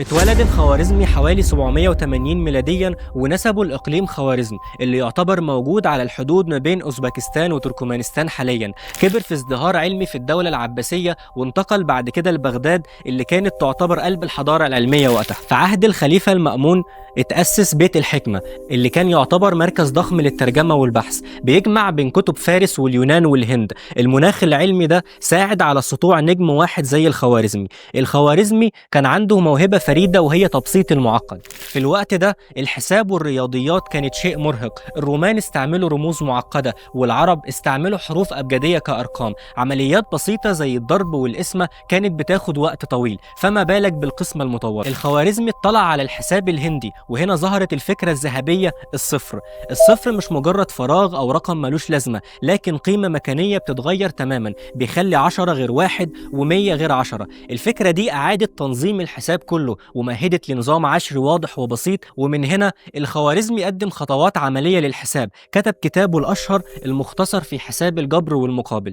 اتولد الخوارزمي حوالي 780 ميلاديا، ونسبه لإقليم خوارزم اللي يعتبر موجود على الحدود ما بين أوزبكستان وتركمانستان حاليا. كبر في ازدهار علمي في الدولة العباسية، وانتقل بعد كده لبغداد اللي كانت تعتبر قلب الحضارة العلمية وقتها. في عهد الخليفة المأمون اتأسس بيت الحكمة اللي كان يعتبر مركز ضخم للترجمة والبحث، بيجمع بين كتب فارس واليونان والهند. المناخ العلمي ده ساعد على سطوع نجم واحد زي الخوارزمي. الخوارزمي كان عنده موهبة فريدة وهي تبسيط المعقد. في الوقت ده الحساب والرياضيات كانت شيء مرهق. الرومان استعملوا رموز معقدة، والعرب استعملوا حروف أبجدية كأرقام. عمليات بسيطة زي الضرب والقسمة كانت بتاخد وقت طويل، فما بالك بالقسمة المطولة. الخوارزمي اطلع على الحساب الهندي، وهنا ظهرت الفكرة الذهبية: الصفر. الصفر مش مجرد فراغ أو رقم ملوش لازمة، لكن قيمة مكانية بتتغير تماما، بيخلي 10 غير 1 و100 غير 10. الفكرة دي أعادت تنظيم الحساب كله ومهدت لنظام عشري واضح وبسيط. ومن هنا الخوارزمي قدم خطوات عملية للحساب، كتب كتابه الأشهر المختصر في حساب الجبر والمقابل.